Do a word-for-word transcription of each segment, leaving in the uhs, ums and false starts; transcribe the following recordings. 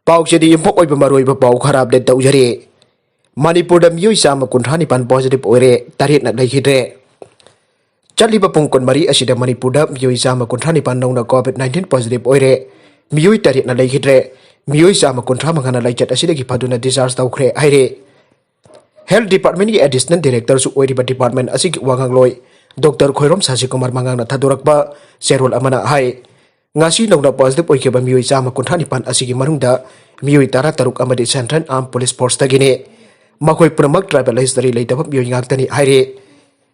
ꯄꯥꯎꯁꯤꯗꯤ ꯌꯨꯝꯐꯝ ꯑꯣꯏꯕ ꯃꯔꯨꯑꯣꯏꯕ ꯄꯥꯎ ꯈꯔ ꯑꯞꯗꯦꯠ ꯇꯧꯖꯔꯤ꯫ ꯃꯅꯤꯄꯨꯔꯗ ꯃꯤꯑꯣꯏ ꯆꯥꯝꯃ ꯀꯨꯟꯊ꯭ꯔꯥ ꯅꯤꯄꯥꯟ ꯄꯣꯖꯤꯇꯤꯚ ꯑꯣꯏꯔꯦ, ꯇꯔꯦꯠꯅ ꯂꯩꯈꯤꯗ꯭ꯔꯦ꯫ ꯆꯠꯂꯤꯕ ꯄꯨꯡ ꯀꯨꯟꯃꯔꯤ ꯑꯁꯤꯗ ꯃꯅꯤꯄꯨꯔꯗ ꯃꯤꯑꯣꯏ ꯆꯥꯝꯃ ꯀꯨꯟꯊ꯭ꯔꯥ ꯅꯤꯄꯥꯟ ꯅꯧꯅ ꯀꯣꯚꯤꯗ ꯅꯥꯏꯟꯇꯤꯟ ꯄꯣꯖꯤꯇꯤꯚ ꯑꯣꯏꯔꯦ, ꯃꯤꯑꯣꯏ ꯇꯔꯦꯠꯅ ꯂꯩꯈꯤꯗ꯭ꯔꯦ꯫ ꯃꯤꯑꯣꯏ ꯆꯥꯝꯃ ꯀꯨꯟꯊ꯭ꯔꯥ ꯃꯉꯥꯅ ꯂꯥꯏꯆꯠ ꯑꯁꯤꯗꯒꯤ ꯐꯗꯨꯅ ꯗꯤꯁꯆꯥꯔꯖ ꯇꯧꯈ꯭ꯔꯦ ꯍꯥꯏꯔꯦ꯫ ꯍꯦꯜꯊ ꯗꯤꯄꯥꯔꯠꯃꯦꯟꯒꯤ ꯑꯦꯗꯤꯁꯅꯦꯜ ꯗꯤꯔꯦꯛꯇꯔꯁꯨ ꯑꯣꯏꯔꯤꯕ ꯗꯤꯄꯥꯔꯠꯃꯦꯟ ꯑꯁꯤꯒꯤ ꯋꯥ ꯉꯥꯡꯂꯣꯏ ꯗꯣꯛꯇꯔ ꯈꯣꯏꯔꯣꯝ ꯁꯥꯁꯤꯀꯨꯃꯥꯔ ꯃꯉꯥꯡꯅ ꯊꯥꯗꯣꯔꯛꯄ ꯆꯦꯔꯣꯜ ꯑꯃꯅ ꯍꯥꯏ, ꯉꯁꯤ ꯅꯧꯅ ꯄꯣꯖꯤꯇꯤꯚ ꯑꯣꯏꯈꯤꯕ ꯃꯤꯑꯣꯏ ꯆꯥꯝꯃ ꯀꯨꯟꯊ꯭ꯔꯥ ꯅꯤꯄꯥꯟ ꯑꯁꯤꯒꯤ ꯃꯅꯨꯡꯗ ꯃꯤꯑꯣꯏ ꯇꯔꯥꯇꯔꯨꯛ ꯑꯃꯗꯤ ꯁꯦꯟꯇ꯭ꯔꯦꯜ ꯑꯥꯔꯝ ꯄꯨꯂꯤꯁ ꯐꯣꯔꯁꯇꯒꯤꯅꯤ꯫ ꯃꯈꯣꯏ ꯄꯨꯝꯅꯃꯛ ꯇ꯭ꯔꯥꯏꯕꯦꯜ ꯍꯤꯁꯇꯔꯤ ꯂꯩꯇꯕ ꯃꯤꯑꯣꯏ ꯉꯥꯛꯇꯅꯤ ꯍꯥꯏꯔꯤ꯫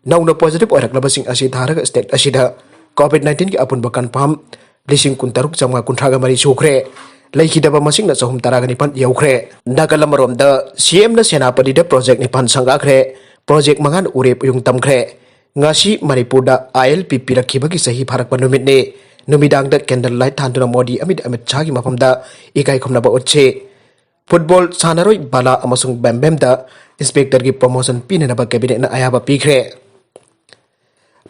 ꯅꯧꯅ ꯄꯣꯖꯤꯇꯤꯚ ꯑꯣꯏꯔꯛꯂꯕꯁꯤꯡ ꯑꯁꯤ ꯊꯥꯔꯒ ꯁ꯭ꯇꯦꯠ ꯑꯁꯤꯗ ꯀꯣꯚꯤꯗ ꯅꯥꯏꯟꯇꯤꯟꯒꯤ ꯑꯄꯨꯟꯕ ꯀꯟꯐꯥꯔꯝ ꯂꯤꯁꯤꯡ ꯀꯨꯟꯇꯔꯨꯛ ꯆꯥꯝꯃꯉꯥ ꯀꯨꯟꯊ꯭ꯔꯥꯒ ꯃꯔꯤ ꯁꯨꯈ꯭ꯔꯦ꯫ ꯂꯩꯈꯤꯗꯕ ꯃꯁꯤꯡꯅ ꯆꯍꯨꯝ ꯇꯔꯥꯒ ꯅꯤꯄꯥꯟ ꯌꯧꯈ꯭ꯔꯦ꯫ ꯅꯥꯀꯜ ꯑꯃꯔꯣꯝꯗ ꯁꯤꯑꯦꯝꯅ ꯁꯦꯅꯥꯄꯇꯤꯗ ꯄ꯭ꯔꯣꯖꯦꯛ ꯅꯤꯄꯥꯟ ꯁꯪꯒꯥꯈ꯭ꯔꯦ꯫ ꯄ꯭ꯔꯣꯖꯦꯛ ꯃꯉꯥꯅ ꯎꯔꯦꯞ ꯎꯌꯨꯡ ꯇꯝꯈ꯭ꯔꯦ꯫ ꯉꯁꯤ ꯃꯅꯤꯄꯨꯔꯗ ꯑꯥꯏ ꯑꯦꯜ ꯄꯤ ꯄꯤꯔꯛꯈꯤꯕꯒꯤ ꯆꯍꯤ ꯐꯥꯔꯛꯄ ꯅꯨꯃꯤꯠꯅꯤ꯫ ꯅꯨꯃꯤꯗꯥꯡꯗ ꯀꯦꯟꯗꯜ ꯂꯥꯏꯠ ꯊꯥꯟꯗꯨꯅ ꯃꯣꯗꯤ ꯑꯃꯗꯤ ꯑꯃꯤꯠ ꯁꯥꯍꯒꯤ ꯃꯐꯝꯗ ꯏꯀꯥꯏ ꯈꯨꯝꯅꯕ ꯎꯠꯈꯤ꯫ ꯐꯨꯠꯕꯣꯜ ꯁꯥꯟꯅꯔꯣꯏ ꯕꯥꯂꯥ ꯑꯃꯁꯨꯡ ꯕꯦꯝꯕꯦꯝꯗ ꯏꯟꯁꯄꯦꯛꯇꯔꯒꯤ ꯄ꯭ꯔꯣꯃꯣꯁꯟ ꯄꯤꯅꯅꯕ ꯀꯦꯕꯤꯅꯦꯠꯅ ꯑꯌꯥꯕ ꯄꯤꯈ꯭ꯔꯦ꯫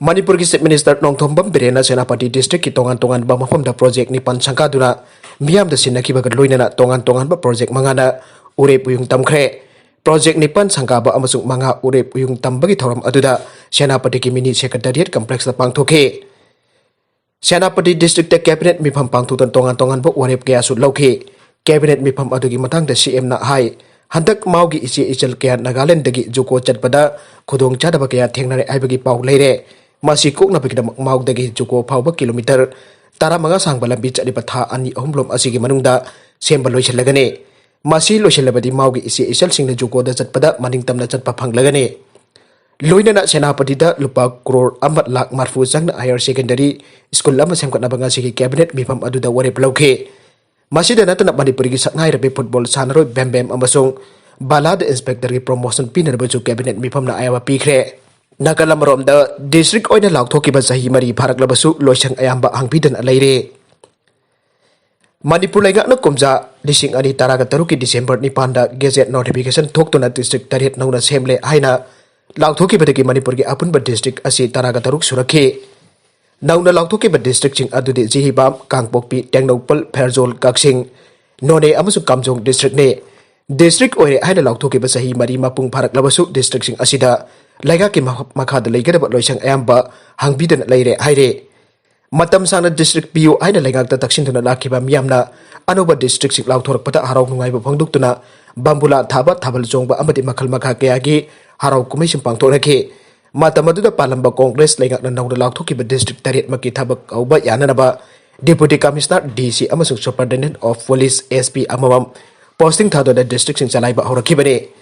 ꯃꯅꯤꯄꯨꯔꯒꯤ ꯆꯤꯐ ꯃꯤꯅꯤꯁꯇꯔ ꯅꯣꯡꯊꯣꯝꯕꯝ ꯕꯤꯔꯦꯟꯅ ꯁꯦꯅꯥꯄꯇꯤ ꯗꯤꯁꯇ꯭ꯔꯤꯛꯀꯤ ꯇꯣꯉꯥꯟ ꯇꯣꯉꯥꯟꯕ ꯃꯐꯝꯗ ꯄ꯭ꯔꯣꯖꯦꯛ ꯅꯤꯄꯥꯟ ꯁꯪꯒꯥꯗꯨꯅ ꯃꯤꯌꯥꯝꯗ ꯁꯤꯟꯅꯈꯤꯕꯒ ꯂꯣꯏꯅꯅ ꯇꯣꯉꯥꯟ ꯇꯣꯉꯥꯟꯕ ꯄ꯭ꯔꯣꯖꯦꯛ ꯃꯉꯥꯅ ꯎꯔꯦꯞ ꯎꯌꯨꯡ ꯇꯝꯈ꯭ꯔꯦ꯫ ꯄ꯭ꯔꯣꯖꯦꯛ ꯅꯤꯄꯥꯟ ꯁꯪꯒꯥꯕ ꯑꯃꯁꯨꯡ ꯃꯉꯥ ꯎꯔꯦꯞ ꯎꯌꯨꯡ ꯇꯝꯕꯒꯤ ꯊꯧꯔꯝ ꯑꯗꯨꯗ ꯁꯦꯅꯥꯄꯇꯤꯒꯤ ꯃꯤꯅꯤ ꯁꯦꯀ꯭ꯔꯦꯇꯔꯤꯌꯦꯠ ꯀꯝꯄ꯭ꯂꯦꯛꯁꯇ ꯄꯥꯡꯊꯣꯛꯈꯤ꯫ ꯁꯦꯅꯥꯄꯇꯤ ꯗꯤꯁꯇ꯭ꯔꯤꯛꯇ ꯀꯦꯕꯤꯅꯦꯠ ꯃꯤꯐꯝ ꯄꯥꯡꯊꯣꯛꯇꯨꯅ ꯇꯣꯉꯥꯟ ꯇꯣꯉꯥꯟꯕ ꯋꯥꯔꯦꯞ ꯀꯌꯥꯁꯨ ꯂꯧꯈꯤ꯫ ꯀꯦꯕꯤꯅꯦꯠ ꯃꯤꯐꯝ ꯑꯗꯨꯒꯤ ꯃꯇꯥꯡꯗ ꯁꯤꯑꯦꯝꯅ ꯍꯥꯏ, ꯍꯟꯗꯛ ꯃꯥꯎꯒꯤ ꯏꯆꯦ ꯏꯆꯜ ꯀꯌꯥ ꯅꯥꯒꯥꯂꯦꯟꯗꯒꯤ ꯖꯨꯀꯣ ꯆꯠꯄꯗ ꯈꯨꯗꯣꯡꯆꯥꯗꯕ ꯀꯌꯥ ꯊꯦꯡꯅꯔꯦ ꯍꯥꯏꯕꯒꯤ ꯄꯥꯎ ꯂꯩꯔꯦ꯫ ꯃꯁꯤ ꯀꯣꯛꯅꯕꯒꯤꯗꯃꯛ ꯃꯥꯎꯗꯒꯤ ꯖꯨꯀꯣ ꯐꯥꯎꯕ ꯀꯤꯂꯣꯃꯤꯇꯔ ꯇꯔꯥꯃꯉꯥ ꯁꯥꯡꯕ ꯂꯝꯕꯤ ꯆꯠꯂꯤꯕ ꯊꯥ ꯑꯅꯤ ꯑꯍꯨꯝꯂꯣꯝ ꯑꯁꯤꯒꯤ ꯃꯅꯨꯡꯗ ꯁꯦꯝꯕ ꯂꯣꯏꯁꯤꯜꯂꯒꯅꯤ꯫ ꯃꯁꯤ ꯂꯣꯏꯁꯤꯜꯂꯕꯗꯤ ꯃꯥꯎꯒꯤ ꯏꯆꯦ ꯏꯆꯜꯁꯤꯡꯅ ꯖꯨꯀꯣꯗ ꯆꯠꯄꯗ ꯃꯅꯤꯡ ꯇꯝꯅ ꯆꯠꯄ ꯐꯪꯂꯒꯅꯤ꯫ ꯂꯣꯏꯅꯅ ꯁꯦꯅꯥꯄꯇꯤꯗ ꯂꯨꯄꯥ ꯀ꯭ꯔꯣꯔ ꯑꯃ ꯂꯥꯈ ꯃꯔꯐꯨ ꯆꯪꯅ ꯍꯥꯌꯔ ꯁꯦꯀꯦꯟꯗꯔꯤ ꯁ꯭ꯀꯨꯜ ꯑꯃ ꯁꯦꯝꯒꯠꯅꯕ ꯉꯁꯤꯒꯤ ꯀꯦꯕꯤꯅꯦꯠ ꯃꯤꯐꯝ ꯑꯗꯨꯗ ꯋꯥꯔꯦꯞ ꯂꯧꯈꯤ꯫ ꯃꯁꯤꯗ ꯅꯠꯇꯅ ꯃꯅꯤꯄꯨꯔꯒꯤ ꯁꯛꯅꯥꯏꯔꯕꯤ ꯐꯨꯠꯕꯣꯜ ꯁꯥꯟꯅꯔꯣꯏ ꯕꯦꯝꯕꯦꯝ ꯑꯃꯁꯨꯡ ꯕꯥꯂꯥꯗ ꯏꯟꯁꯄꯦꯛꯇꯔꯒꯤ ꯄ꯭ꯔꯣꯃꯣꯁꯟ ꯄꯤꯅꯅꯕꯁꯨ ꯀꯦꯕꯤꯅꯦꯠ ꯃꯤꯐꯝꯅ ꯑꯌꯥꯕ ꯄꯤꯈ꯭ꯔꯦ꯫ ꯅꯥꯀꯜ ꯑꯃꯔꯣꯝꯗ, ꯗꯤꯁꯇ꯭ꯔꯤꯛ ꯑꯣꯏꯅ ꯂꯥꯎꯊꯣꯛꯈꯤꯕ ꯆꯍꯤ ꯃꯔꯤ ꯐꯥꯔꯛꯂꯕꯁꯨ ꯂꯣꯏꯁꯪ ꯑꯌꯥꯝꯕ ꯍꯥꯡꯕꯤꯗꯅ ꯂꯩꯔꯦ꯫ ꯃꯅꯤꯄꯨꯔ ꯂꯩꯉꯥꯛꯅ ꯀꯨꯝꯖꯥ ꯂꯤꯁꯤꯡ ꯑꯅꯤ ꯇꯔꯥꯒ ꯇꯔꯨꯛꯀꯤ ꯗꯤꯁꯦꯝꯕꯔ ꯅꯤꯄꯥꯟꯗ ꯒꯦꯖꯦꯠ ꯅꯣꯇꯤꯐꯤꯀꯦꯁꯟ ꯊꯣꯛꯇꯨꯅ ꯗꯤꯁꯇ꯭ꯔꯤꯛ ꯇꯔꯦꯠ ꯅꯧꯅ ꯁꯦꯝꯂꯦ ꯍꯥꯏꯅ ꯂꯥꯎꯊꯣꯛꯈꯤꯕꯗꯒꯤ ꯃꯅꯤꯄꯨꯔꯒꯤ ꯑꯄꯨꯟꯕ ꯗꯤꯁꯇ꯭ꯔꯤꯛ ꯑꯁꯤ ꯇꯔꯥꯒ ꯇꯔꯨꯛ ꯁꯨꯔꯛꯈꯤ꯫ ꯅꯧꯅ ꯂꯥꯎꯊꯣꯛꯈꯤꯕ ꯗꯤꯁꯇ꯭ꯔꯤꯛꯁꯤꯡ ꯑꯗꯨꯗꯤ ꯖꯤꯔꯤꯕꯥꯝ, ꯀꯥꯡꯄꯣꯛꯄꯤ, ꯇꯦꯡꯅꯧꯄꯜ, ꯐꯦꯔꯖꯣꯜ, ꯀꯛꯆꯤꯡ, ꯅꯣꯅꯦ ꯑꯃꯁꯨꯡ ꯀꯥꯝꯖꯣꯡ ꯗꯤꯁꯇ꯭ꯔꯤꯛꯅꯤ꯫ ꯗꯤꯁꯇ꯭ꯔꯤꯛ ꯑꯣꯏꯔꯦ ꯍꯥꯏꯅ ꯂꯥꯎꯊꯣꯛꯈꯤꯕ ꯆꯍꯤ ꯃꯔꯤ ꯃꯄꯨꯡ ꯐꯥꯔꯛꯂꯕꯁꯨ ꯗꯤꯁꯇ꯭ꯔꯤꯛꯁꯤꯡ ꯑꯁꯤꯗ ꯂꯩꯉꯥꯛꯀꯤ ꯃꯈ-, ꯃꯈꯥꯗ ꯂꯩꯒꯗꯕ ꯂꯣꯏꯁꯪ ꯑꯌꯥꯝꯕ ꯍꯥꯡꯕꯤꯗꯅ ꯂꯩꯔꯦ ꯍꯥꯏꯔꯦ꯫ ꯃꯇꯝ ꯁꯥꯡꯅ ꯗꯤꯁꯇ꯭ꯔꯤꯛ ꯄꯤꯌꯨ ꯍꯥꯏꯅ ꯂꯩꯉꯥꯛꯇ ꯇꯛꯁꯤꯟꯗꯨꯅ ꯂꯥꯛꯈꯤꯕ ꯃꯤꯌꯥꯝꯅ ꯑꯅꯧꯕ ꯗꯤꯁꯇ꯭ꯔꯤꯛꯁꯤꯡ ꯂꯥꯎꯊꯣꯔꯛꯄꯗ ꯍꯔꯥꯎ ꯅꯨꯡꯉꯥꯏꯕ ꯐꯣꯡꯗꯣꯛꯇꯨꯅ ꯕꯥꯝꯕꯨꯂꯥ ꯊꯥꯕ, ꯊꯥꯕꯜ ꯆꯣꯡꯕ ꯑꯃꯗꯤ ꯃꯈꯜ ꯃꯈꯥ ꯀꯌꯥꯒꯤ ꯍꯔꯥꯎ ꯀꯨꯝꯍꯩꯁꯤꯡ ꯄꯥꯡꯊꯣꯛꯅꯈꯤ꯫ ꯃꯇꯝ ꯑꯗꯨꯗ ꯄꯥꯜꯂꯝꯕ ꯀꯣꯡꯒ꯭ꯔꯦꯁ ꯂꯩꯉꯥꯛꯅ ꯅꯧꯅ ꯂꯥꯎꯊꯣꯛꯈꯤꯕ ꯗꯤꯁꯇ꯭ꯔꯤꯛ ꯇꯔꯦꯠꯃꯛꯀꯤ ꯊꯕꯛ ꯍꯧꯕ ꯌꯥꯅꯅꯕ Deputy Commissioner, D C ꯑꯃꯁꯨꯡ Superintendent of Police, S P ꯑꯃꯃꯝ ꯄꯣꯁꯇꯤꯡ ꯊꯥꯗꯨꯅ ꯗꯤꯁꯇ꯭ꯔꯤꯛꯁꯤꯡ ꯆꯂꯥꯏꯕ ꯍꯧꯔꯛꯈꯤꯕꯅꯤ꯫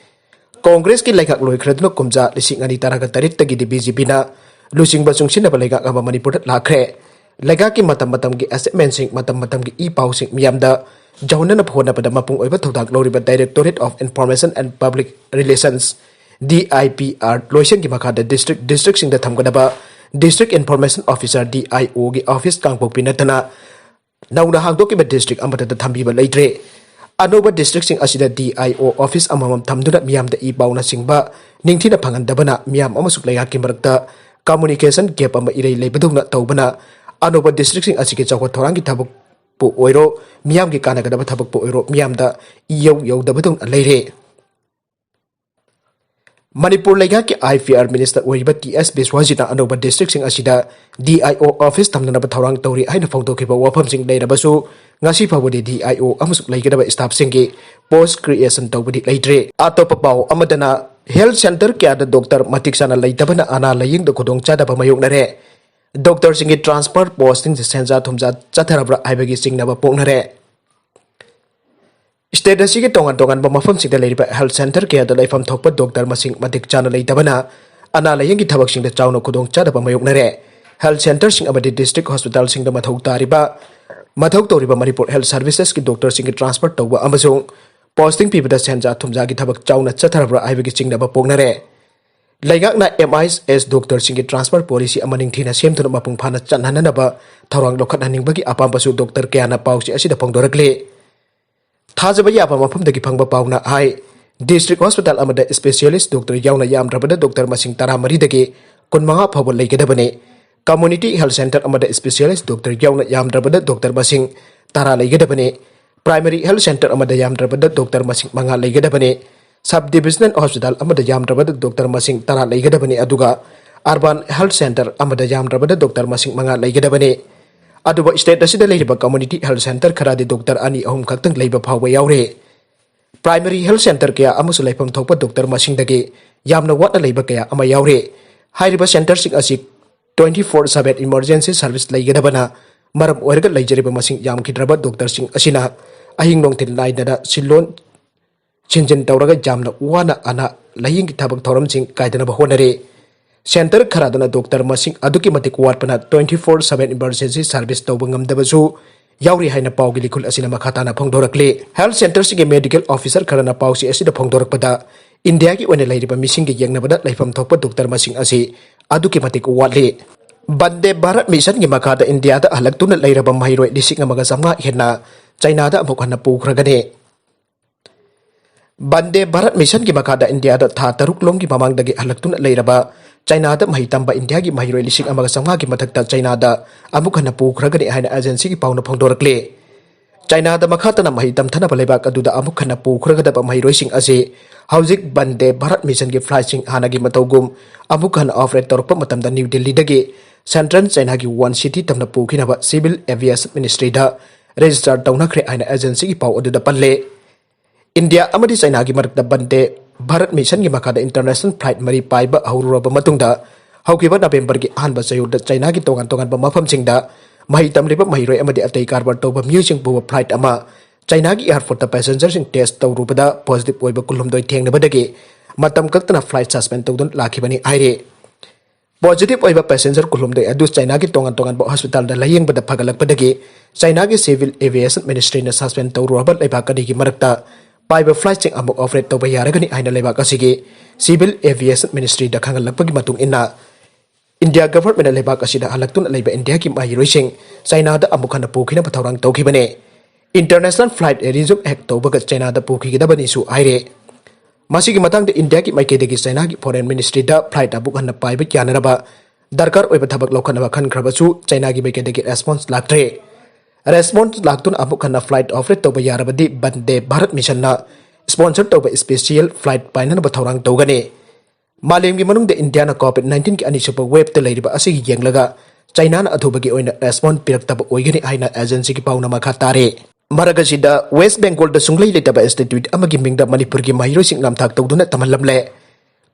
ꯀꯣꯡꯒ꯭ꯔꯦꯁꯀꯤ ꯂꯩꯉꯥꯛ ꯂꯣꯏꯈ꯭ꯔꯗꯨꯅ ꯀꯨꯝꯖꯥ ꯂꯤꯁꯤꯡ ꯑꯅꯤ ꯇꯔꯥꯒ ꯇꯔꯦꯠꯇꯒꯤꯗꯤ B J Pꯅ ꯂꯨꯆꯤꯡꯕ ꯆꯨꯡꯁꯤꯟꯅꯕ ꯂꯩꯉꯥꯛ ꯑꯃ ꯃꯅꯤꯄꯨꯔꯗ ꯂꯥꯛꯈ꯭ꯔꯦ꯫ ꯂꯩꯉꯥꯛꯀꯤ ꯃꯇꯝ ꯃꯇꯝꯒꯤ ꯑꯦꯆꯤꯞꯃꯦꯟꯁꯤꯡ, ꯃꯇꯝ ꯃꯇꯝꯒꯤ ꯏ ꯄꯥꯎꯁꯤꯡ ꯃꯤꯌꯥꯝꯗ ꯌꯧꯍꯟꯅꯕ ꯍꯣꯠꯅꯕꯗ ꯃꯄꯨꯡ ꯑꯣꯏꯕ ꯊꯧꯗꯥꯡ ꯂꯧꯔꯤꯕ Directorate of Information and Public Relations, D I P R, ꯂꯣꯏꯁꯪꯒꯤ ꯃꯈꯥꯗ ꯗꯤꯁꯇ꯭ꯔꯤꯛ, ꯗꯤꯁꯇ꯭ꯔꯤꯛꯁꯤꯡꯗ ꯊꯝꯒꯗꯕ District Information Officer, D I O ꯒꯤ ꯑꯣꯐꯤꯁ ꯀꯥꯡꯄꯣꯛꯄꯤ ꯅꯠꯇꯅ ꯅꯧꯅ ꯍꯥꯡꯗꯣꯛꯈꯤꯕ ꯗꯤꯁꯇ꯭ꯔꯤꯛ ꯑꯃꯠꯇꯗ ꯊꯝꯕꯤꯕ ꯂꯩꯇ꯭ꯔꯦ꯫ ꯑꯅꯧꯕ ꯗꯤꯁꯇ꯭ꯔꯤꯛꯁꯤꯡ ꯑꯁꯤꯗ D I O ꯑꯣꯐꯤꯁ ꯑꯃꯃꯝ ꯊꯝꯗꯨꯅ ꯃꯤꯌꯥꯝꯗ ꯏ ꯄꯥꯎꯅꯆꯤꯡꯕ ꯅꯤꯡꯊꯤꯅ ꯐꯪꯍꯟꯗꯕꯅ ꯃꯤꯌꯥꯝ ꯑꯃꯁꯨꯡ ꯂꯩꯉꯥꯛꯀꯤ ꯃꯔꯛꯇ communication gap ꯑꯃ ꯏꯔꯩ ꯂꯩꯕꯗꯧꯅ ꯇꯧꯕꯅ ꯑꯅꯧꯕ ꯗꯤꯁꯇ꯭ꯔꯤꯛꯁꯤꯡ ꯑꯁꯤꯒꯤ ꯆꯥꯎꯈꯠ ꯊꯧꯔꯥꯡꯒꯤ ꯊꯕꯛꯄꯨ ꯑꯣꯏꯔꯣ, ꯃꯤꯌꯥꯝꯒꯤ ꯀꯥꯟꯅꯒꯗꯕ ꯊꯕꯛꯄꯨ ꯑꯣꯏꯔꯣ, ꯃꯤꯌꯥꯝꯗ ꯏꯌꯧ ꯌꯧꯗꯕꯗꯧꯅ ꯂꯩꯔꯦ꯫ ꯃꯅꯤꯄꯨꯔ ꯂꯩꯉꯥꯛꯀꯤ I P R Minister ꯑꯣꯏꯔꯤꯕ T S ꯕꯤꯁ꯭ꯋꯖꯤꯠꯅ ꯑꯅꯧꯕ ꯗꯤꯁꯇ꯭ꯔꯤꯛꯁꯤꯡ ꯑꯁꯤꯗ D I O ꯑꯣꯐꯤꯁ ꯊꯝꯅꯅꯕ ꯊꯧꯔꯥꯡ ꯇꯧꯔꯤ ꯍꯥꯏꯅ ꯐꯣꯡꯗꯣꯛꯈꯤꯕ ꯋꯥꯐꯝꯁꯤꯡ ꯂꯩꯔꯕꯁꯨ, ꯉꯁꯤ ꯐꯥꯎꯕꯗꯤ D I O ꯑꯃꯁꯨꯡ ꯂꯩꯒꯗꯕ ꯁ꯭ꯇꯥꯐꯁꯤꯡꯒꯤ ꯄꯣꯁ ꯀ꯭ꯔꯤꯌꯦꯁꯟ ꯇꯧꯕꯗꯤ ꯂꯩꯇ꯭ꯔꯤ꯫ ꯑꯇꯣꯞꯄ ꯄꯥꯎ ꯑꯃꯗꯅ, ꯍꯦꯜꯊ ꯁꯦꯟꯇꯔ ꯀꯌꯥꯗ ꯗꯣꯛꯇꯔ ꯃꯇꯤꯛ ꯆꯥꯅ ꯂꯩꯇꯕꯅ ꯑꯅꯥ ꯂꯥꯌꯦꯡꯗ ꯈꯨꯗꯣꯡꯆꯥꯗꯕ ꯃꯥꯌꯣꯛꯅꯔꯦ꯫ ꯗꯣꯛꯇꯔꯁꯤꯡꯒꯤ ꯇ꯭ꯔꯥꯟꯁꯐꯔ ꯄꯣꯁꯇꯤꯡꯁꯦ ꯁꯦꯟꯖꯥ ꯊꯨꯝꯖꯥ ꯆꯠꯊꯔꯕ꯭ꯔꯥ ꯍꯥꯏꯕꯒꯤ ꯆꯤꯡꯅꯕ ꯄꯣꯛꯅꯔꯦ꯫ ꯁ꯭ꯇꯦꯠ ꯑꯁꯤꯒꯤ ꯇꯣꯉꯥꯟ ꯇꯣꯉꯥꯟꯕ ꯃꯐꯝꯁꯤꯡꯗ ꯂꯩꯔꯤꯕ ꯍꯦꯜꯊ ꯁꯦꯟꯇꯔ ꯀꯌꯥꯗ ꯂꯩꯐꯝ ꯊꯣꯛꯄ ꯗꯣꯛꯇꯔ ꯃꯁꯤꯡ ꯃꯇꯤꯛ ꯆꯥꯅ ꯂꯩꯇꯕꯅ ꯑꯅꯥ ꯂꯥꯌꯦꯡꯒꯤ ꯊꯕꯛꯁꯤꯡꯗ ꯆꯥꯎꯅ ꯈꯨꯗꯣꯡꯆꯥꯗꯕ ꯃꯥꯌꯣꯛꯅꯔꯦ꯫ ꯍꯦꯜꯊ ꯁꯦꯟꯇꯔꯁꯤꯡ ꯑꯃꯗꯤ ꯗꯤꯁꯇ꯭ꯔꯤꯛ ꯍꯣꯁꯄꯤꯇꯥꯜꯁꯤꯡꯗ ꯃꯊꯧ ꯇꯥꯔꯤꯕ, ꯃꯊꯧ ꯇꯧꯔꯤꯕ ꯃꯅꯤꯄꯨꯔ ꯍꯦꯜꯊ ꯁꯔꯚꯤꯁꯦꯁꯀꯤ ꯗꯣꯛꯇꯔꯁꯤꯡꯒꯤ ꯇ꯭ꯔꯥꯟꯁꯐꯔ ꯇꯧꯕ ꯑꯃꯁꯨꯡ ꯄꯣꯁꯇꯤꯡ ꯄꯤꯕꯗ ꯁꯦꯟꯖꯥ ꯊꯨꯝꯖꯥꯒꯤ ꯊꯕꯛ ꯆꯥꯎꯅ ꯆꯠꯊꯔꯕ꯭ꯔꯥ ꯍꯥꯏꯕꯒꯤ ꯆꯤꯡꯅꯕ ꯄꯣꯛꯅꯔꯦ꯫ ꯂꯩꯉꯥꯛꯅ M I S ꯗꯣꯛꯇꯔꯁꯤꯡꯒꯤ ꯇ꯭ꯔꯥꯟꯁꯐꯔ ꯄꯣꯂꯤꯁꯤ ꯑꯃ ꯅꯤꯡꯊꯤꯅ ꯁꯦꯝꯗꯨꯅ ꯃꯄꯨꯡ ꯐꯥꯅ ꯆꯠꯅꯅꯅꯕ ꯊꯧꯔꯥꯡ ꯂꯧꯈꯠꯍꯟꯅꯤꯡꯕꯒꯤ ꯑꯄꯥꯝꯕꯁꯨ ꯗꯣꯛꯇꯔ ꯀꯌꯥꯅ ꯄꯥꯎꯆꯦ ꯑꯁꯤꯗ ꯐꯣꯡꯗꯣꯔꯛꯂꯤ꯫ ꯊꯥꯖꯕ ꯌꯥꯕ ꯃꯐꯝꯗꯒꯤ ꯐꯪꯕ ꯄꯥꯎꯅ ꯍꯥꯏ, ꯗꯤꯁꯇ꯭ꯔꯤꯛ ꯍꯣꯁꯄꯤꯇꯥꯜ ꯑꯃꯗ ꯁ꯭ꯄꯦꯁꯤꯌꯦꯂꯤꯁ꯭ꯠ ꯗꯣꯛꯇꯔ ꯌꯥꯎꯅ ꯌꯥꯝꯗ꯭ꯔꯕꯗ ꯗꯣꯛꯇꯔ ꯃꯁꯤꯡ ꯇꯔꯥꯃꯔꯤꯗꯒꯤ ꯀꯨꯟꯃꯉꯥ ꯐꯥꯎꯕ ꯂꯩꯒꯗꯕꯅꯤ꯫ ꯀꯝꯃ꯭ꯌꯨꯅꯤꯇꯤ ꯍꯦꯜꯊ ꯁꯦꯟꯇꯔ ꯑꯃꯗ ꯁ꯭ꯄꯦꯁꯤꯌꯦꯂꯤꯁ꯭ꯠ ꯗꯣꯛꯇꯔ ꯌꯥꯎꯅ ꯌꯥꯝꯗ꯭ꯔꯕꯗ ꯗꯣꯛꯇꯔ ꯃꯁꯤꯡ ꯇꯔꯥ ꯂꯩꯒꯗꯕꯅꯤ꯫ Primary health center ꯑꯃꯗ ꯌꯥꯝꯗ꯭ꯔꯕꯗ ꯗꯣꯛꯇꯔ ꯃꯁꯤꯡ ꯃꯉꯥ ꯂꯩꯒꯗꯕꯅꯤ꯫ Sub divisional hospital ꯑꯃꯗ ꯌꯥꯝꯗ꯭ꯔꯕꯗ ꯗꯣꯛꯇꯔ ꯃꯁꯤꯡ ꯇꯔꯥ ꯂꯩꯒꯗꯕꯅꯤ꯫ ꯑꯗꯨꯒ urban health center ꯑꯃꯗ ꯌꯥꯝꯗ꯭ꯔꯕꯗ ꯗꯣꯛꯇꯔ ꯃꯁꯤꯡ ꯃꯉꯥ ꯂꯩꯒꯗꯕꯅꯤ꯫ ꯑꯗꯨꯕꯨ state ꯑꯁꯤꯗ ꯂꯩꯔꯤꯕ community health center ꯈꯔꯗꯤ ꯗꯣꯛꯇꯔ ꯑꯅꯤ ꯑꯍꯨꯝ ꯈꯛꯇꯪ ꯂꯩꯕ ꯐꯥꯎꯕ ꯌꯥꯎꯔꯤ꯫ Primary health center ꯀꯌꯥ ꯑꯃꯁꯨ ꯂꯩꯐꯝ ꯊꯣꯛꯄ ꯗꯣꯛꯇꯔ ꯃꯁꯤꯡꯗꯒꯤ ꯌꯥꯝꯅ ꯋꯥꯠꯅ ꯂꯩꯕ ꯀꯌꯥ ꯑꯃ ꯌꯥꯎꯔꯤ꯫ ꯍꯥꯏꯔꯤꯕ centerꯁꯤꯡ ꯑꯁꯤ twenty four seven emergency service ꯂꯩꯒꯗꯕꯅ ꯃꯔꯝ ꯑꯣꯏꯔꯒ ꯂꯩꯖꯔꯤꯕ ꯃꯁꯤꯡ ꯌꯥꯝꯈꯤꯗ꯭ꯔꯕ ꯗꯣꯛꯇꯔꯁꯤꯡ ꯑꯁꯤꯅ ꯑꯍꯤꯡ ꯅꯣꯡꯊꯤꯜ ꯅꯥꯏꯗꯅ ꯁꯤꯜꯂꯣꯟ ꯁꯤꯟꯖꯤꯟ ꯇꯧꯔꯒ ꯌꯥꯝꯅ ꯋꯥꯅ ꯑꯅꯥ ꯂꯥꯌꯦꯡꯒꯤ ꯊꯕꯛ ꯊꯧꯔꯝꯁꯤꯡ ꯀꯥꯏꯗꯅꯕ ꯍꯣꯠꯅꯔꯤ꯫ Center ꯈꯔꯗꯅ ꯗꯣꯛꯇꯔ ꯃꯁꯤꯡ ꯑꯗꯨꯛꯀꯤ ꯃꯇꯤꯛ ꯋꯥꯠꯄꯅ twenty four seven emergency service ꯇꯧꯕ ꯉꯝꯗꯕꯁꯨ ꯌꯥꯎꯔꯤ ꯍꯥꯏꯅ ꯄꯥꯎꯒꯤ ꯂꯤꯈꯨꯜ ꯑꯁꯤꯅ ꯃꯈꯥ ꯇꯥꯅ ꯐꯣꯡꯗꯣꯔꯛꯂꯤ꯫ Health centerꯁꯤꯡꯒꯤ medical officer ꯈꯔꯅ ꯄꯥꯎꯆꯦ ꯑꯁꯤꯗ ꯐꯣꯡꯗꯣꯔꯛꯄꯗ, ꯏꯟꯗꯤꯌꯥꯒꯤ ꯑꯣꯏꯅ ꯂꯩꯔꯤꯕ ꯃꯤꯁꯤꯡꯒ ꯌꯦꯡꯅꯕꯗ ꯂꯩꯐꯝ ꯊꯣꯛꯄ ꯗꯣꯛꯇꯔ ꯃꯁꯤꯡ ꯑꯁꯤ ꯑꯗꯨꯛꯀꯤ ꯃꯇꯤꯛ ꯋꯥꯠꯂꯤ꯫ ꯚꯟꯗꯦ ꯚꯥꯔꯠ ꯃꯤꯁꯟꯒꯤ ꯃꯈꯥꯗ ꯏꯟꯗꯤꯌꯥꯗ ꯍꯜꯂꯛꯇꯨꯅ ꯂꯩꯔꯕ ꯃꯍꯩꯔꯣꯏ ꯂꯤꯁꯤꯡ ꯑꯃꯒ ꯆꯥꯝꯃꯉꯥ ꯍꯦꯟꯅ ꯆꯩꯅꯥꯗ ꯑꯃꯨꯛ ꯍꯟꯅ ꯄꯨꯈ꯭ꯔꯒꯅꯤ꯫ ꯚꯟꯗꯦ ꯚꯥꯔꯠ ꯃꯤꯁꯟꯒꯤ ꯃꯈꯥꯗ ꯏꯟꯗꯤꯌꯥꯗ ꯊꯥ ꯇꯔꯨꯛ ꯂꯣꯝꯒꯤ ꯃꯃꯥꯡꯗꯒꯤ ꯍꯜꯂꯛꯇꯨꯅ ꯂꯩꯔꯕ ꯆꯩꯅꯥꯗ ꯃꯍꯩ ꯇꯝꯕ ꯏꯟꯗꯤꯌꯥꯒꯤ ꯃꯍꯩꯔꯣꯏ ꯂꯤꯁꯤꯡ ꯑꯃꯒ ꯆꯥꯝꯃꯉꯥꯒꯤ ꯃꯊꯛꯇ ꯆꯩꯅꯥꯗ ꯑꯃꯨꯛ ꯍꯟꯅ ꯄꯨꯈ꯭ꯔꯒꯅꯤ ꯍꯥꯏꯅ agencyꯒꯤ ꯄꯥꯎꯅ ꯐꯣꯡꯗꯣꯔꯛꯂꯤ꯫ ꯆꯩꯅꯥꯗ ꯃꯈꯥ ꯇꯥꯅ ꯃꯍꯩ ꯇꯝꯊꯅꯕ ꯂꯩꯕꯥꯛ ꯑꯗꯨꯗ ꯑꯃꯨꯛ ꯍꯟꯅ ꯄꯨꯈ꯭ꯔꯒꯗꯕ ꯃꯍꯩꯔꯣꯏꯁꯤꯡ ꯑꯁꯤ ꯍꯧꯖꯤꯛ ꯚꯟꯗꯦ ꯚꯥꯔꯠ ꯃꯤꯁꯟꯒꯤ flightꯁꯤꯡ ꯍꯥꯟꯅꯒꯤ ꯃꯇꯧꯒꯨꯝ ꯑꯃꯨꯛ ꯍꯟꯅ operate ꯇꯧꯔꯛꯄ ꯃꯇꯝꯗ ꯅ꯭ꯌꯨ ꯗꯤꯜꯂꯤꯗꯒꯤ Central ꯆꯩꯅꯥꯒꯤ One City ꯇꯝꯅ ꯄꯨꯈꯤꯅꯕ Civil Aviation Ministryꯗ register ꯇꯧꯅꯈ꯭ꯔꯦ ꯍꯥꯏꯅ agencyꯒꯤ ꯄꯥꯎ ꯑꯗꯨꯗ ꯄꯜꯂꯦ꯫ ꯏꯟꯗꯤꯌꯥ ꯑꯃꯗꯤ ꯆꯩꯅꯥꯒꯤ ꯃꯔꯛꯇ ꯚꯟꯗꯦ ꯚꯥꯔꯠ ꯃꯤꯁꯟꯒꯤ ꯃꯈꯥꯗ international flight ꯃꯔꯤ ꯄꯥꯏꯕ ꯍꯧꯔꯨꯔꯕ ꯃꯇꯨꯡꯗ, ꯍꯧꯈꯤꯕ ꯅꯕꯦꯝꯕꯔꯒꯤ ꯑꯍꯥꯟꯕ ꯆꯌꯣꯜꯗ ꯆꯩꯅꯥꯒꯤ ꯇꯣꯉꯥꯟ ꯇꯣꯉꯥꯟꯕ ꯃꯐꯝꯁꯤꯡꯗ ꯃꯍꯩ ꯇꯝꯂꯤꯕ ꯃꯍꯩꯔꯣꯏ ꯑꯃꯗꯤ ꯑꯇꯩ ꯀꯔꯕꯥꯔ ꯇꯧꯕ ꯃꯤꯑꯣꯏꯁꯤꯡ ꯄꯨꯕ flight ꯑꯃ ꯆꯩꯅꯥꯒꯤ airportꯇ passengerꯁꯤꯡ test ꯇꯧꯔꯨꯕꯗ positive ꯑꯣꯏꯕ ꯀꯨꯟꯍꯨꯝꯗꯣꯏ ꯊꯦꯡꯅꯕꯗꯒꯤ ꯃꯇꯝ ꯀꯛꯇꯅ flight suspend ꯇꯧꯗꯨꯅ ꯂꯥꯛꯈꯤꯕꯅꯤ ꯍꯥꯏꯔꯤ꯫ Positive ꯑꯣꯏꯕ passenger ꯀꯨꯟꯍꯨꯝꯗꯣꯏ ꯑꯗꯨ ꯆꯩꯅꯥꯒꯤ ꯇꯣꯉꯥꯟ ꯇꯣꯉꯥꯟꯕ hospitalꯗ ꯂꯥꯌꯦꯡꯕꯗ ꯐꯒꯠꯂꯛꯄꯗꯒꯤ ꯆꯩꯅꯥꯒꯤ Civil Aviation Ministryꯅ suspend ꯇꯧꯔꯨꯔꯕ ꯂꯩꯕꯥꯛ ꯑꯅꯤꯒꯤ ꯃꯔꯛꯇ ꯄꯥꯏꯕ flightꯁꯤꯡ ꯑꯃꯨꯛ operate ꯇꯧꯕ ꯌꯥꯔꯒꯅꯤ ꯍꯥꯏꯅ ꯂꯩꯕꯥꯛ ꯑꯁꯤꯒꯤ Civil Aviation Ministryꯗ ꯈꯪꯍꯜꯂꯛꯄꯒꯤ ꯃꯇꯨꯡ ꯏꯟꯅ, ꯏꯟꯗꯤꯌꯥ governmentꯅ ꯂꯩꯕꯥꯛ ꯑꯁꯤꯗ ꯍꯜꯂꯛꯇꯨꯅ ꯂꯩꯕ ꯏꯟꯗꯤꯌꯥꯒꯤ ꯃꯍꯩꯔꯣꯏꯁꯤꯡ ꯆꯩꯅꯥꯗ ꯑꯃꯨꯛ ꯍꯟꯅ ꯄꯨꯈꯤꯅꯕ ꯊꯧꯔꯥꯡ ꯇꯧꯈꯤꯕꯅꯤ꯫ International flight resume ꯍꯦꯛ ꯇꯧꯕꯒ ꯆꯩꯅꯥꯗ ꯄꯨꯈꯤꯒꯗꯕꯅꯤꯁꯨ ꯍꯥꯏꯔꯦ꯫ ꯃꯁꯤꯒꯤ ꯃꯇꯥꯡꯗ ꯏꯟꯗꯤꯌꯥꯒꯤ ꯃꯥꯏꯀꯩꯗꯒꯤ ꯆꯩꯅꯥꯒꯤ Foreign Ministryꯗ flight ꯑꯃꯨꯛ ꯍꯟꯅ ꯄꯥꯏꯕ ꯌꯥꯅꯅꯕ ꯗꯔꯀꯥꯔ ꯑꯣꯏꯕ ꯊꯕꯛ ꯂꯧꯈꯠꯅꯕ ꯈꯟꯈ꯭ꯔꯕꯁꯨ ꯆꯩꯅꯥꯒꯤ ꯃꯥꯏꯀꯩꯗꯒꯤ response ꯂꯥꯛꯇ꯭ꯔꯦ꯫ Response ꯂꯥꯛꯇꯨꯅ ꯑꯃꯨꯛ ꯍꯟꯅ flight operate ꯇꯧꯕ ꯌꯥꯔꯕꯗꯤ ꯕꯟꯗꯦ ꯚꯥꯔꯠ ꯃꯤꯁꯟꯅ sponsor ꯇꯧꯕ special flight ꯄꯥꯏꯅꯅꯕ ꯊꯧꯔꯥꯡ ꯇꯧꯒꯅꯤ꯫ ꯃꯥꯂꯦꯝꯒꯤ ꯃꯅꯨꯡꯗ ꯏꯟꯗꯤꯌꯥꯅ COVID nineteenꯒꯤ ꯑꯅꯤꯁꯨꯕ waveꯇ ꯂꯩꯔꯤꯕ ꯑꯁꯤꯒꯤ ꯌꯦꯡꯂꯒ ꯆꯩꯅꯥꯅ ꯑꯊꯨꯕꯒꯤ ꯑꯣꯏꯅ response ꯄꯤꯔꯛꯇꯕ ꯑꯣꯏꯒꯅꯤ ꯍꯥꯏꯅ agencyꯒꯤ ꯄꯥꯎꯅ ꯃꯈꯥ ꯇꯥꯔꯤ꯫ ꯃꯔꯛ ꯑꯁꯤꯗ West Bengalꯗ ꯁꯨꯡꯂꯩ ꯂꯩꯇꯕ institute ꯑꯃꯒꯤ ꯃꯤꯡꯗ ꯃꯅꯤꯄꯨꯔꯒꯤ ꯃꯍꯩꯔꯣꯏꯁꯤꯡ ꯅꯝꯊꯥꯛ ꯇꯧꯗꯨꯅ ꯇꯝꯍꯜꯂꯝꯂꯦ꯫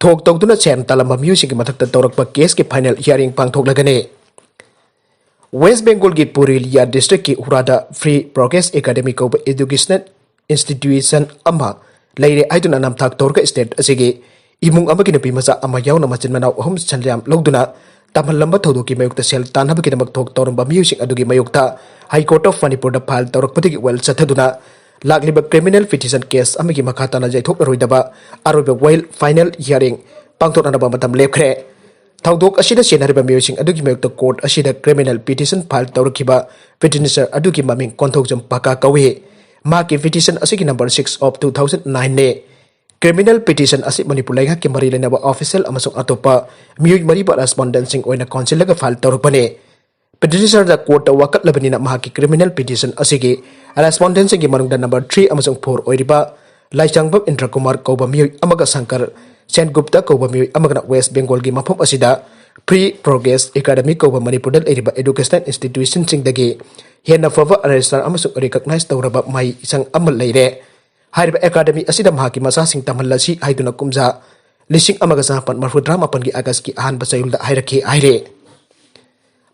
ꯊꯣꯛ ꯇꯧꯗꯨꯅ ꯁꯦꯟ ꯇꯥꯜꯂꯝꯕ ꯃꯤꯑꯣꯏꯁꯤꯡꯒꯤ ꯃꯊꯛꯇ ꯇꯧꯔꯛꯄ caseꯀꯤ final hearing ꯄꯥꯡꯊꯣꯛꯂꯒꯅꯤ꯫ West Bengalꯒꯤ Purulia districtꯀꯤ ꯎꯔꯥꯗ Free Progress Academy ꯀꯧꯕ educational institution ꯑꯃ ꯂꯩꯔꯦ ꯍꯥꯏꯗꯨꯅ ꯅꯝꯊꯥꯛ ꯇꯧꯔꯒ state ꯑꯁꯤꯒꯤ ꯏꯃꯨꯡ ꯑꯃꯒꯤ ꯅꯨꯄꯤ ꯃꯆꯥ ꯑꯃ ꯌꯥꯎꯅ ꯃꯆꯤꯟ ꯃꯅꯥꯎ ꯑꯍꯨꯝ ꯁꯟꯌꯥꯝ ꯂꯧꯗꯨꯅ ꯇꯝꯍꯜꯂꯝꯕ ꯊꯧꯗꯣꯛꯀꯤ ꯃꯥꯌꯣꯛꯇ ꯁꯦꯜ ꯇꯥꯟꯅꯕꯒꯤꯗꯃꯛ ꯊꯣꯛ ꯇꯧꯔꯝꯕ ꯃꯤꯑꯣꯏꯁꯤꯡ ꯑꯗꯨꯒꯤ ꯃꯥꯌꯣꯛꯇ High Court of ꯃꯅꯤꯄꯨꯔꯗ file ꯇꯧꯔꯛꯄꯗꯒꯤ ꯋꯥꯌꯦꯜ ꯆꯠꯊꯗꯨꯅ ꯂꯥꯛꯂꯤꯕ criminal petition case ꯑꯃꯒꯤ ꯃꯈꯥ ꯇꯥꯅ ꯌꯩꯊꯣꯛꯂꯔꯣꯏꯗꯕ ꯑꯔꯣꯏꯕ ꯋꯥꯌꯦꯜ final hearing ꯄꯥꯡꯊꯣꯛꯅꯅꯕ ꯃꯇꯝ ꯂꯦꯞꯈ꯭ꯔꯦ꯫ ꯊꯧꯗꯣꯛ ꯑꯁꯤꯗ ꯆꯦꯟꯅꯔꯤꯕ ꯃꯤꯑꯣꯏꯁꯤꯡ ꯑꯗꯨꯒꯤ ꯃꯥꯌꯣꯛꯇ court ꯑꯁꯤꯗ criminal petition file ꯇꯧꯔꯛꯈꯤꯕ petitioner ꯑꯗꯨꯒꯤ ꯃꯃꯤꯡ ꯀꯣꯟꯊꯧꯖꯝ ꯄꯀꯥ ꯀꯧꯏ꯫ ꯃꯍꯥꯛꯀꯤ petition ꯑꯁꯤꯒꯤ number six of two thousand nine ꯅꯤ꯫ Criminal petition ꯑꯁꯤ ꯃꯅꯤꯄꯨꯔ ꯂꯩꯉꯥꯛꯀꯤ ꯃꯔꯤ ꯂꯩꯅꯕ official ꯑꯃꯁꯨꯡ ꯑꯇꯣꯞꯄ ꯃꯤꯑꯣꯏ ꯃꯔꯤꯕꯨ respondentꯁꯤꯡ ꯑꯣꯏꯅ ꯀꯣꯟꯁꯤꯜꯂꯒ file ꯇꯧꯔꯛꯄꯅꯤ꯫ Petitionerꯗ courtꯇ ꯋꯥꯀꯠꯂꯕꯅꯤꯅ ꯃꯍꯥꯛꯀꯤ criminal petition ꯑꯁꯤꯒꯤ respondentꯁꯤꯡꯒꯤ ꯃꯅꯨꯡꯗ number three ꯑꯃꯁꯨꯡ four ꯑꯣꯏꯔꯤꯕ ꯂꯥꯏꯁꯥꯡꯕꯝ ꯏꯟꯗ꯭ꯔꯀꯨꯃꯥꯔ ꯀꯧꯕ ꯃꯤꯑꯣꯏ ꯑꯃꯒ ꯁꯪꯀꯔ ꯁꯦꯟꯒꯨꯞꯇ ꯀꯧꯕ ꯃꯤꯑꯣꯏ ꯑꯃꯒꯅ West Bengalꯒꯤ ꯃꯐꯝ ꯑꯁꯤꯗ Free Progress Academy ꯀꯧꯕ ꯃꯅꯤꯄꯨꯔꯗ ꯂꯩꯔꯤꯕ educational institutionꯁꯤꯡꯗꯒꯤ ꯍꯦꯟꯅ ꯐꯕ registrar ꯑꯃꯁꯨꯡ recognize ꯇꯧꯔꯕ ꯃꯍꯩꯁꯪ ꯑꯃ ꯂꯩꯔꯦ꯫ ꯍꯥꯏꯔꯤꯕ academy ꯑꯁꯤꯗ ꯃꯍꯥꯛꯀꯤ ꯃꯆꯥꯁꯤꯡ ꯇꯝꯍꯜꯂꯁꯤ ꯍꯥꯏꯗꯨꯅ ꯀꯨꯝꯖꯥ ꯂꯤꯁꯤꯡ ꯑꯃꯒ ꯆꯃꯥꯄꯟ ꯃꯔꯤꯐꯨ ꯇꯔꯥꯃꯥꯄꯟꯒꯤ Augustꯀꯤ ꯑꯍꯥꯟꯕ ꯆꯌꯣꯜꯗ ꯍꯥꯏꯔꯛꯈꯤ ꯍꯥꯏꯔꯦ꯫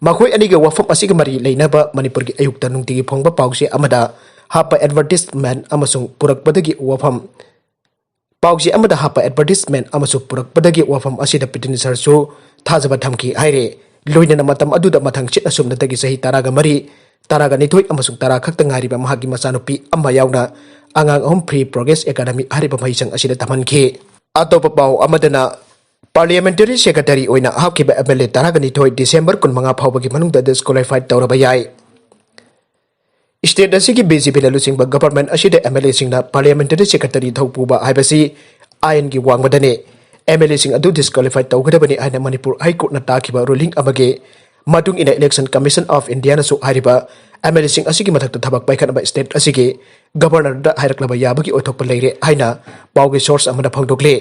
ꯃꯈꯣꯏ ꯑꯅꯤꯒꯤ ꯋꯥꯐꯝ ꯑꯁꯤꯒ ꯃꯔꯤ ꯂꯩꯅꯕ ꯃꯅꯤꯄꯨꯔꯒꯤ ꯑꯌꯨꯛꯇ ꯅꯨꯡꯇꯤꯒꯤ ꯐꯣꯡꯕ ꯄꯥꯎꯆꯦ ꯑꯃꯗ ꯍꯥꯞꯄ advertisement ꯑꯃꯁꯨꯡ ꯄꯨꯔꯛꯄꯗꯒꯤ ꯋꯥꯐꯝ ꯄꯥꯎꯆꯦ ꯑꯃꯗ ꯍꯥꯞꯄ advertisement ꯑꯃꯁꯨ ꯄꯨꯔꯛꯄꯗꯒꯤ ꯋꯥꯐꯝ ꯑꯁꯤꯗ petitionerꯁꯨ ꯊꯥꯖꯕ ꯊꯝꯈꯤ ꯍꯥꯏꯔꯦ꯫ ꯂꯣꯏꯅꯅ ꯃꯇꯝ ꯑꯗꯨꯗ ꯃꯊꯪ ꯆꯤꯠ ꯑꯁꯨꯝꯅꯗꯒꯤ ꯆꯍꯤ ꯇꯔꯥꯒ ꯃꯔꯤ, ꯇꯔꯥꯒ ꯅꯤꯊꯣꯏ ꯑꯃꯁꯨꯡ ꯇꯔꯥ ꯈꯛꯇ ꯉꯥꯏꯔꯤꯕ ꯃꯍꯥꯛꯀꯤ ꯃꯆꯥꯅꯨꯄꯤ ꯑꯃ ꯌꯥꯎꯅ ꯑꯉꯥꯡ ꯑꯍꯨꯝ Free Progress Academy ꯍꯥꯏꯔꯤꯕ ꯃꯍꯩꯁꯪ ꯑꯁꯤꯗ ꯇꯝꯍꯟꯈꯤ꯫ ꯑꯇꯣꯞꯄ ꯄꯥꯎ ꯑꯃꯗꯅ parliamentary secretary ꯑꯣꯏꯅ ꯍꯥꯞꯈꯤꯕ MLA ꯇꯔꯥꯒ ꯅꯤꯊꯣꯏ December ꯀꯨꯟꯃꯉꯥ ꯐꯥꯎꯕꯒꯤ ꯃꯅꯨꯡꯗ disqualified ꯇꯧꯔꯕ ꯌꯥꯏ꯫ State ꯑꯁꯤꯒꯤ BJPꯅ ꯂꯨꯆꯤꯡꯕ government ꯑꯁꯤꯗ MLAꯁꯤꯡꯅ parliamentary secretary ꯊꯧ ꯄꯨꯕ ꯍꯥꯏꯕꯁꯤ ꯑꯥꯏꯟꯒꯤ ꯋꯥꯡꯃꯗꯅꯤ꯫ MLAꯁꯤꯡ ꯑꯗꯨ disqualified ꯇꯧꯒꯗꯕꯅꯤ ꯍꯥꯏꯅ ꯃꯅꯤꯄꯨꯔ High Courtꯅ ꯇꯥꯈꯤꯕ ruling ꯑꯃꯒꯤ ꯃꯇꯨꯡ ꯏꯟꯅ Election Commission of Indiaꯅꯁꯨ ꯍꯥꯏꯔꯤꯕ MLAꯁꯤꯡ ꯑꯁꯤꯒꯤ ꯃꯊꯛꯇ ꯊꯕꯛ ꯄꯥꯏꯈꯠꯅꯕ state ꯑꯁꯤꯒꯤ Governorꯗ ꯍꯥꯏꯔꯛꯂꯕ ꯌꯥꯕꯒꯤ ꯑꯣꯏꯊꯣꯛꯄ ꯂꯩꯔꯦ ꯍꯥꯏꯅ ꯄꯥꯎꯒꯤ source ꯑꯃꯅ ꯐꯣꯡꯗꯣꯛꯂꯤ꯫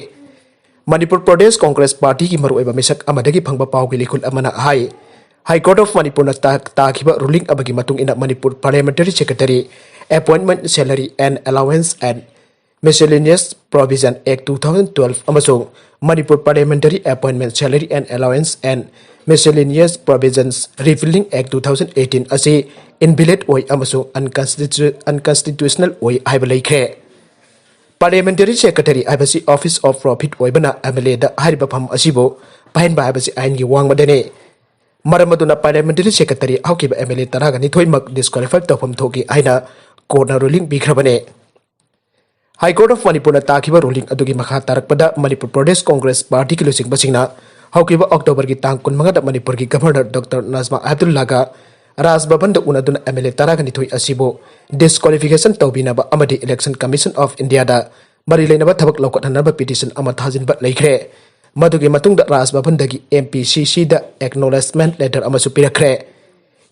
ꯃꯅꯤꯄꯨꯔ ꯄ꯭ꯔꯗꯦꯁ ꯀꯣꯡꯒ꯭ꯔꯦꯁ ꯄꯥꯔꯇꯤꯒꯤ ꯃꯔꯨꯑꯣꯏꯕ ꯃꯤꯁꯛ ꯑꯃꯗꯒꯤ ꯐꯪꯕ ꯄꯥꯎꯒꯤ ꯂꯤꯈꯨꯜ ꯑꯃꯅ ꯍꯥꯏ, High Court of ꯃꯅꯤꯄꯨꯔꯅ ꯇꯥ-, ꯇꯥꯈꯤꯕ ruling ꯑꯃꯒꯤ ꯃꯇꯨꯡ ꯏꯟꯅ Manipur Parliamentary Secretary Appointment Salary and Allowance and Miscellaneous Provision Act two thousand twelve ꯑꯃꯁꯨꯡ Manipur Parliamentary Appointment Salary and Allowance and Miscellaneous Provisions Repealing Act two thousand eighteen ꯑꯁꯤ invalid ꯑꯣꯏ ꯑꯃꯁꯨꯡ unconstitu-, unconstitutional ꯑꯣꯏ ꯍꯥꯏꯕ ꯂꯩꯈ꯭ꯔꯦ꯫ Parliamentary Secretary ꯍꯥꯏꯕꯁꯤ office of profit ꯑꯣꯏꯕꯅ MLAꯗ ꯍꯥꯏꯔꯤꯕ ꯐꯝ ꯑꯁꯤꯕꯨ ꯄꯥꯏꯍꯟꯕ ꯍꯥꯏꯕꯁꯤ ꯑꯥꯏꯟꯒꯤ ꯋꯥꯡꯃꯗꯅꯤ꯫ ꯃꯔꯝ ꯑꯗꯨꯅ Parliamentary Secretary ꯍꯧꯈꯤꯕ MLA ꯇꯔꯥꯒ ꯅꯤꯊꯣꯏꯃꯛ disqualify ꯇꯧꯐꯝ ꯊꯣꯛꯏ ꯍꯥꯏꯅ courtꯅ ruling ꯄꯤꯈ꯭ꯔꯕꯅꯤ꯫ High Court of ꯃꯅꯤꯄꯨꯔꯅ ꯇꯥꯈꯤꯕ ruling ꯑꯗꯨꯒꯤ ꯃꯈꯥ ꯇꯥꯔꯛꯄꯗ ꯃꯅꯤꯄꯨꯔ ꯄ꯭ꯔꯗꯦꯁ ꯀꯣꯡꯒ꯭ꯔꯦꯁ ꯄꯥꯔꯇꯤꯒꯤ ꯂꯨꯆꯤꯡꯕꯁꯤꯡꯅ ꯍꯧꯈꯤꯕ Octoberꯒꯤ ꯇꯥꯡ ꯀꯨꯟꯃꯉꯥꯗ ꯃꯅꯤꯄꯨꯔꯒꯤ Governor Doctor ꯅꯖꯃꯥ ꯍꯦꯞꯇꯨꯜꯂꯥꯒ ꯔꯥꯖ ꯚꯕꯟꯗ ꯎꯅꯗꯨꯅ MLA ꯇꯔꯥꯒ ꯅꯤꯊꯣꯏ ꯑꯁꯤꯕꯨ disqualification ꯇꯧꯕꯤꯅꯕ ꯑꯃꯗꯤ Election Commission of Indiaꯗ ꯃꯔꯤ ꯂꯩꯅꯕ ꯊꯕꯛ ꯂꯧꯈꯠꯍꯟꯅꯕ petition ꯑꯃ ꯊꯥꯖꯤꯟꯕ ꯂꯩꯈ꯭ꯔꯦ꯫ ꯃꯗꯨꯒꯤ ꯃꯇꯨꯡꯗ ꯔꯥꯖ ꯚꯕꯟꯗꯒꯤ MPCCꯗ acknowledgement letter ꯑꯃꯁꯨ ꯄꯤꯔꯛꯈ꯭ꯔꯦ꯫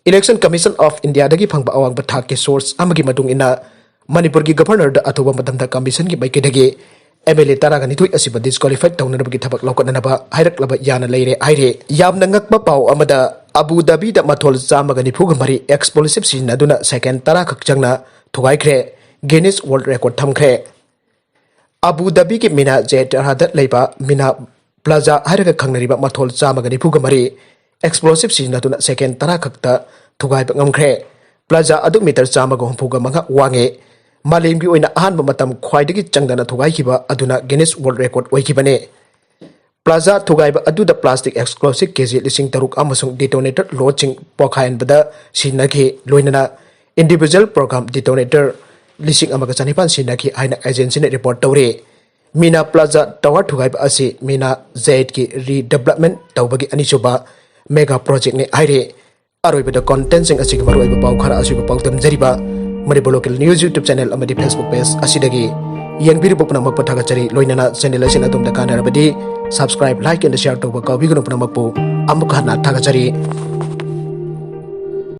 Election Commission of Indiaꯗꯒꯤ ꯐꯪꯕ ꯑꯋꯥꯡꯕ ꯊꯥꯛꯀꯤ source ꯑꯃꯒꯤ ꯃꯇꯨꯡ ꯏꯟꯅ ꯃꯅꯤꯄꯨꯔꯒꯤ Governorꯗ ꯑꯊꯨꯕ ꯃꯇꯝꯗ commissionꯒꯤ ꯃꯥꯏꯀꯩꯗꯒꯤ MLA ꯇꯔꯥꯒ ꯅꯤꯊꯣꯏ ꯑꯁꯤꯕꯨ disqualify ꯇꯧꯅꯅꯕꯒꯤ ꯊꯕꯛ ꯂꯧꯈꯠꯅꯅꯕ ꯍꯥꯏꯔꯛꯂꯕ ꯌꯥꯅ ꯂꯩꯔꯦ ꯍꯥꯏꯔꯤ꯫ ꯌꯥꯝꯅ ꯉꯛꯄ ꯄꯥꯎ ꯑꯃꯗ, ꯑꯕꯨ ꯙꯥꯕꯤꯗ ꯃꯊꯣꯜ ꯆꯥꯝꯃꯒ ꯅꯤꯐꯨꯒ ꯃꯔꯤ explosive ꯁꯤꯖꯤꯟꯅꯗꯨꯅ second ꯇꯔꯥ ꯈꯛ ꯆꯪꯅ ꯊꯨꯒꯥꯏꯈ꯭ꯔꯦ, Guinness World Record ꯊꯝꯈ꯭ꯔꯦ꯫ ꯑꯕꯨ ꯙꯥꯕꯤꯒꯤ ꯃꯤꯅꯥ ꯖꯦ ꯇꯔꯥꯗ ꯂꯩꯕ ꯃꯤꯅꯥ ꯄ꯭ꯂꯥꯖꯥ ꯍꯥꯏꯔꯒ ꯈꯪꯅꯔꯤꯕ ꯃꯊꯣꯜ ꯆꯥꯝꯃꯒ ꯅꯤꯐꯨꯒ ꯃꯔꯤ explosive ꯁꯤꯖꯤꯟꯅꯗꯨꯅ second ꯇꯔꯥ ꯈꯛꯇ ꯊꯨꯒꯥꯏꯕ ꯉꯝꯈ꯭ꯔꯦ꯫ ꯄ꯭ꯂꯥꯖꯥ ꯑꯗꯨ meter ꯆꯥꯝꯃꯒ ꯍꯨꯝꯐꯨꯒ ꯃꯉꯥ ꯋꯥꯡꯉꯤ꯫ ꯃꯥꯂꯦꯝꯒꯤ ꯑꯣꯏꯅ ꯑꯍꯥꯟꯕ ꯃꯇꯝ ꯈ꯭ꯋꯥꯏꯗꯒꯤ ꯆꯪꯗꯅ ꯊꯨꯒꯥꯏꯈꯤꯕ ꯑꯗꯨꯅ Guinness World Record ꯑꯣꯏꯈꯤꯕꯅꯤ꯫ ꯄ꯭ꯂꯥꯖꯥ ꯊꯨꯒꯥꯏꯕ ꯑꯗꯨꯗ plastic explosive KG ꯂꯤꯁꯤꯡ ꯇꯔꯨꯛ ꯑꯃꯁꯨꯡ detonator loadꯁꯤꯡ ꯄꯣꯈꯥꯏꯍꯟꯕꯗ ꯁꯤꯖꯤꯟꯅꯈꯤ, ꯂꯣꯏꯅꯅ individual program detonator ꯂꯤꯁꯤꯡ ꯑꯃꯒ ꯆꯅꯤꯄꯥꯟ ꯁꯤꯖꯤꯟꯅꯈꯤ ꯍꯥꯏꯅ agencyꯅ report ꯇꯧꯔꯤ꯫ ꯃꯤꯅꯥ ꯄ꯭ꯂꯥꯖꯥ tower ꯊꯨꯒꯥꯏꯕ ꯑꯁꯤ ꯃꯤꯅꯥ ꯖꯦꯠꯀꯤ redevelopment ꯇꯧꯕꯒꯤ ꯑꯅꯤꯁꯨꯕ mega projectꯅꯤ ꯍꯥꯏꯔꯤ꯫ ꯑꯔꯣꯏꯕꯗ contentꯁꯤꯡ ꯑꯁꯤꯒꯤ ꯃꯔꯨꯑꯣꯏꯕ ꯄꯥꯎ ꯈꯔ ꯑꯁꯤꯕꯨ ꯄꯥꯎꯗꯝꯖꯔꯤꯕ Manipur Local News YouTube channel ꯑꯃꯗꯤ Facebook page ꯑꯁꯤꯗꯒꯤ꯫ ꯌꯦꯡꯕꯤꯔꯤꯕ ꯄꯨꯝꯅꯃꯛꯄꯨ ꯊꯥꯒꯠꯆꯔꯤ꯫ ꯂꯣꯏꯅꯅ channel ꯑꯁꯤꯅ ꯑꯗꯣꯝꯗ ꯀꯥꯟꯅꯔꯕꯗꯤ subscribe, like and share ꯇꯧꯕ ꯀꯥꯎꯕꯤꯒꯅꯨ꯫ ꯄꯨꯝꯅꯃꯛꯄꯨ ꯑꯃꯨꯛ ꯍꯟꯅ ꯊꯥꯒꯠꯆꯔꯤ꯫